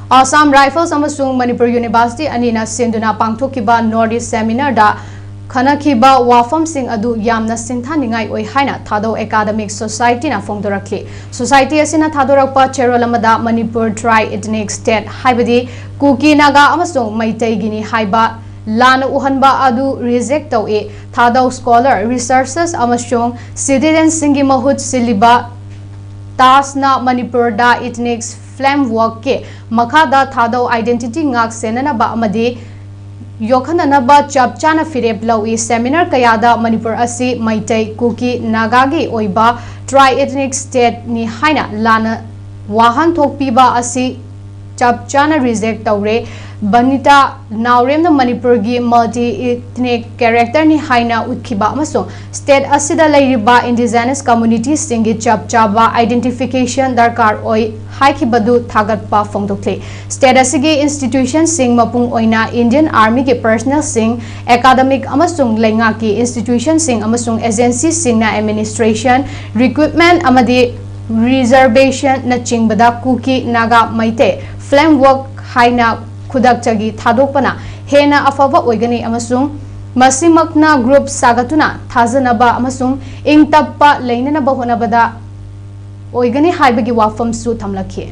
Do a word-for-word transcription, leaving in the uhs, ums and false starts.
Assam Rifles ꯑꯃꯁꯨꯡ Manipur University ꯑꯅꯤꯅ ꯁꯤꯟꯗꯨꯅ ꯄꯥꯡꯊꯣꯛꯈꯤꯕ North East Seminar ꯗ ꯈꯟꯅꯈꯤꯕ ꯋꯥꯐꯝꯁꯤꯡ ꯑꯗꯨ ꯌꯥꯝꯅ ꯁꯤꯡꯊꯥꯅꯤꯡꯉꯥꯏ ꯑꯣꯏ ꯍꯥꯏꯅ ꯊꯥꯗꯧ Academic Society ꯅ ꯐꯣꯡꯗꯣꯔꯛꯈꯤ꯫ Society ꯑꯁꯤꯅ ꯊꯥꯗꯣꯔꯛꯄ ꯆꯦꯔꯣꯜ ꯑꯃꯗ ꯃꯅꯤꯄꯨꯔ tri-ethnic state ꯍꯥꯏꯕꯗꯤ ꯀꯨꯀꯤ, ꯅꯥꯒꯥ ꯑꯃꯁꯨꯡ ꯃꯩꯇꯩꯒꯤꯅꯤ ꯍꯥꯏꯕ ꯂꯥꯟꯅ ꯎꯍꯟꯕ ꯑꯗꯨ reject ꯇꯧꯏ꯫ ꯊꯥꯗꯧ scholar, researchers ꯑꯃꯁꯨꯡ citizen ꯁꯤꯡꯒꯤ ꯃꯍꯨꯠ ꯁꯤꯜꯂꯤꯕ ꯇꯥꯖꯅ ꯃꯅꯤꯄꯨꯔꯗ ethnic framework ꯀꯤ ꯃꯈꯥꯗ ꯊꯥꯗꯧ identity ꯉꯥꯛ ꯁꯦꯟꯅꯅꯕ ꯑꯃꯗꯤ ꯌꯣꯛꯈꯠꯅꯅꯕ ꯆꯞ ꯆꯥꯅ ꯐꯤꯔꯦꯞ ꯂꯧꯏ꯫ Seminar ꯀꯌꯥꯗ ꯃꯅꯤꯄꯨꯔ ꯑꯁꯤ ꯃꯩꯇꯩ, ꯀꯨꯀꯤ, ꯅꯥꯒꯥꯒꯤ ꯑꯣꯏꯕ tri-ethnic state ꯅꯤ ꯍꯥꯏꯅ ꯂꯥꯟꯅ ꯋꯥꯍꯟꯊꯣꯛ ꯄꯤꯕ ꯑꯁꯤ ꯆꯞ ꯆꯥꯅ reject ꯇꯧꯔꯦ꯫ ꯕꯅꯤꯇꯥ ꯅꯥꯎꯔꯦꯝꯅ ꯃꯅꯤꯄꯨꯔꯒꯤ multi-ethnic character ꯅꯤ ꯍꯥꯏꯅ ꯎꯠꯈꯤꯕ ꯑꯃꯁꯨꯡ state ꯑꯁꯤꯗ ꯂꯩꯔꯤꯕ indigenous community ꯁꯤꯡꯒꯤ ꯆꯞ ꯆꯥꯕ identification ꯗꯔꯀꯥꯔ ꯑꯣꯏ ꯍꯥꯏꯈꯤꯕꯗꯨ ꯊꯥꯒꯠꯄ ꯐꯣꯡꯗꯣꯛꯈꯤ꯫ State ꯑꯁꯤꯒꯤ institution ꯁꯤꯡ ꯃꯄꯨꯡ ꯑꯣꯏꯅ Indian Army ꯒꯤ personnel ꯁꯤꯡ, academic ꯑꯃꯁꯨꯡ ꯂꯩꯉꯥꯛꯀꯤ institution ꯁꯤꯡ ꯑꯃꯁꯨꯡ agency ꯁꯤꯡꯅ administration, recruitment ꯑꯃꯗꯤ reservation ꯅꯆꯤꯡꯕꯗ ꯀꯨꯀꯤ, ꯅꯥꯒꯥ, ꯃꯩꯇꯩ framework ꯍꯥꯏꯅ ꯈꯨꯗꯛꯇꯒꯤ ꯊꯥꯗꯣꯛꯄꯅ ꯍꯦꯟꯅ ꯑꯐꯕ ꯑꯣꯏꯒꯅꯤ ꯑꯃꯁꯨꯡ ꯃꯁꯤꯃꯛꯅ group ꯁꯥꯒꯠꯇꯨꯅ ꯊꯥꯖꯅꯕ ꯑꯃꯁꯨꯡ ꯏꯪ ꯇꯞꯄ ꯂꯩꯅꯅꯕ ꯍꯣꯠꯅꯕꯗ ꯑꯣꯏꯒꯅꯤ ꯍꯥꯏꯕꯒꯤ ꯋꯥꯐꯝꯁꯨ ꯊꯝꯂꯛꯈꯤ꯫